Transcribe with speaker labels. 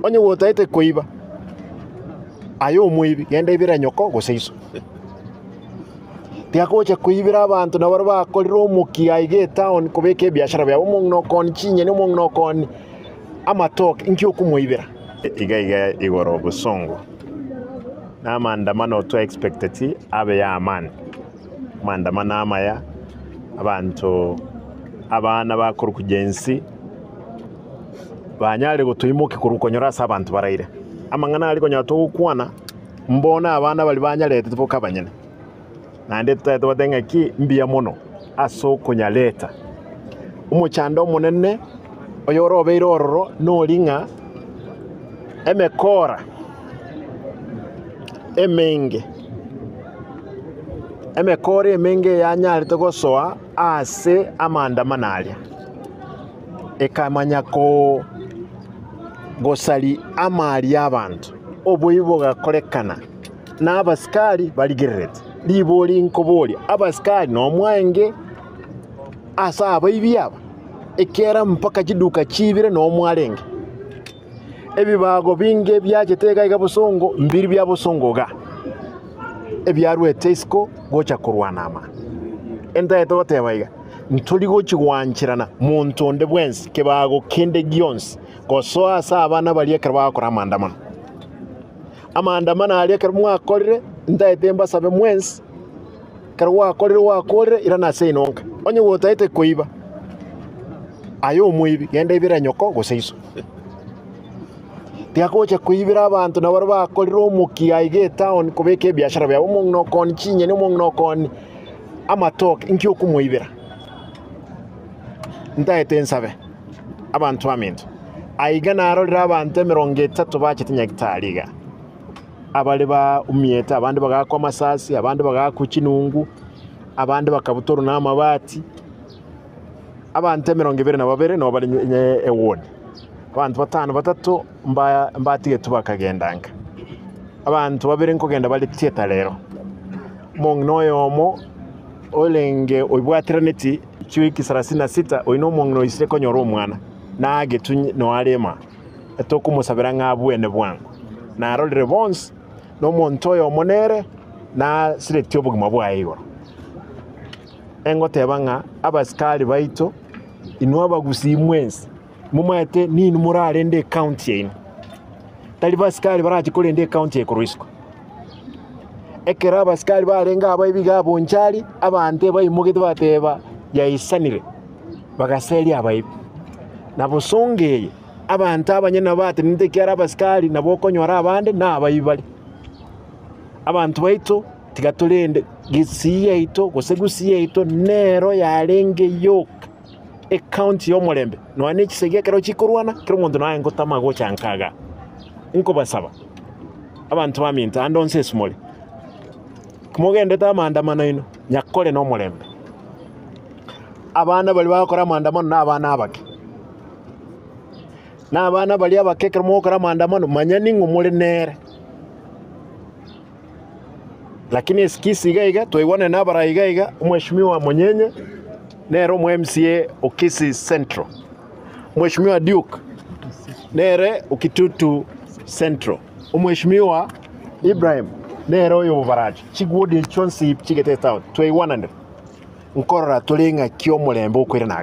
Speaker 1: Onye gotaete koiba, aye omoibi, genda ibera nyoko gose iso. Tiagocha koibera abanto nabarabwo bakorire omokia aiga etown kobeka ebiashara biabo, omong'ina okoonia chinyeni, omong'ina okoonia amatoke, inki okomoibera? Iga iga igoro obosongo na amaandamano twa expecteti abe ya amani, amaandamano amaya, abanto abana bakorwa Gen Z banyare gotoimokia korwa konyora ase abanto baraire. Amang'ana aria konyora togokwana mbono abana baria banyaretete boka abanyene. Naende totagete tobatebie ng'aki mbuya mono ase okonyareta. Omochando omonene oyorobeire ororo nori ng'a emekora emenge, emekora emenge yanyarete gosoa ase amaandamano aria, ekamanya ko gosaria amari y'abanto, oboibi bogakorekana. Na abasikari barigererete. Ribori nkoboria, abasikari nomwaenge ase abaibi aba? Ekiagera mpaka chiduka chiibire nomwarenge. Ebibago binge biachete iga iga bosongo mbiri bia bosongo iga, ebiarwete isiko gocha korwana ama. Entagete goteba iga, ntori gochi gwancherana monto onde bwensi kebago kende gionsi gosoa ase abana baria ekero bagokora amaandamano. Amaandamano aria ekero mwakorire, ntaete mbasabe mwensi, ekero gwakorire gwakorire, irana ase inonka. Onye gotaete koiba, aye omoibi, genda ibera nyoko gose iso. Tiagocha koibera abanto nabarabwo bakorire omokia aiga etown kobeka ebiashara biabo, omong'ina okoonia chinyeni, omong'ina okoonia amatoke, inki okomoibera? Ntaete nsabe abanto baminto. Aiga narorire abanto emerongo etato bachete Nyagitari iga, abare baumiete, abande bagaakwa amasasi, abande bagaakwa chinungu, abande bakabutorwa na amabati. Abanto emerongo ebere na babere nabo bare ewodi. Abanto batano batato mba mbatigetwe bakagenda nka. Abanto babere nkogenda bare theatre rero. Omong'ina oyomo orenge oibwatiraneti chiwiki sarasini na sita, oyio na omong'ina oisire konyora omwana. Nagetwe noarema, tokomosabera ng'a abwene bwango. Narorire bonsi, na omonto oyomo nere nasiretie obogima bwaye igoro. Engoteba ng'a abasikari baito, inwe abagusii mwensi, momaete ninwe morarende ecounty yaino. Tari basikari barache korenda ecounty eye korwa isiko. Ekero abasikari barenge abaibi iga abonchari, abanto ebaimogete bateba yaisanire. Bagaseria abaibi. Na bosongo eye, abanto abanyene nabo batenenete ekiagera abasikari nabo okonyora abande na abaibi bare. Abanto baito tiga torende Kisii yaito gose Gusii yaito nero yarenge yoka ecounty y'omorembe nonya ne chisegi ekero chikorwana kera omonto naye ngotama gocha nka igaa. Nkobasaba abanto baminto ande onsi ase more, mogendete amaandamano aino nyakore nomorembe. Abana baria bagokora amaandamano na abana abake, na abana baria abake ekero mogokora amaandamano manya ning'o more nere. Lakini esikisi iga iga twaigwanire na abarai iga iga, omweshimiwa Monyenye nere omo MCA o Kisii Central, omweshimiwa Duke nere o Kitutu Central, omweshimiwa Ibrahim nere oyo Bobaracho, chigwodi echio chionsi chigete etown twaigwananire. Nkorora tore ng'aki omorembe okoirana iga.